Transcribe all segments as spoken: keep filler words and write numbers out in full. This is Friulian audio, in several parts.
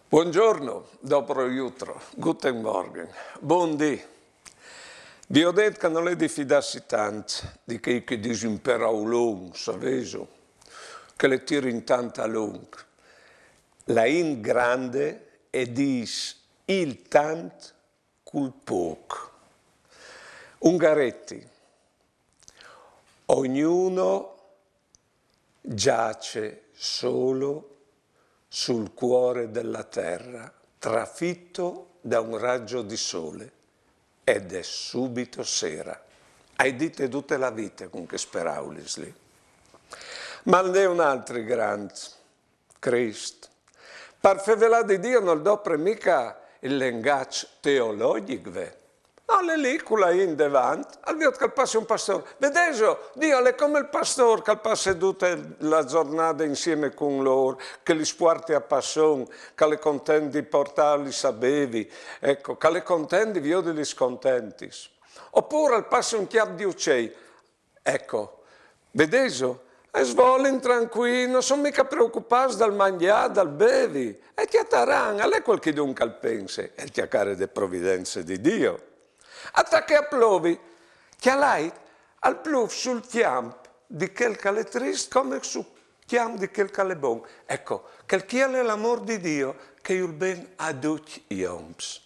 Buongiorno, dobro jutro, guten Morgen, bundì. Vi ho detto che non è di fidarsi tanto di quei che dicono un peraulon, saveso, che le tirano tanto a lungo. La int grande e dice il tant cul poc. Ungaretti, ognuno giace solo sul cuore della terra, trafitto da un raggio di sole, ed è subito sera. Hai dite tute la vite con che speraulis lì. Ma n'è un altri grant, Crist. Par fevelà di Dio non dopre mica il lengaç teologic, ve. Al è lì cu la int devant, al viôt che al passe un pastor. Vedeso, Dio al è come il pastor che al passe tute la giornata insieme con lor, che li spuarte a passon, che al è content di portarlis a bevi, ecco, che al è content di viodilis contentis. Opur al passe un cjap di ucei, ecco, vedeso, a svolin tranquils, non son mica preocupâts dal mangjâ, dal bevi, e cjataran, al è cualchidun che al pense, e il cjacare de providence di Dio. Ata che a plovi, cjalait, al plûf sul cjamp di chel che al è trist come sul cjamp di chel che al è bon. Ecco, chel chi al è l'amôr di Dio che jù ben a ducj i oms.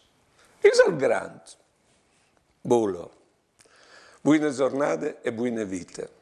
Isal grant. Bulo. Buine giornade e buine vite.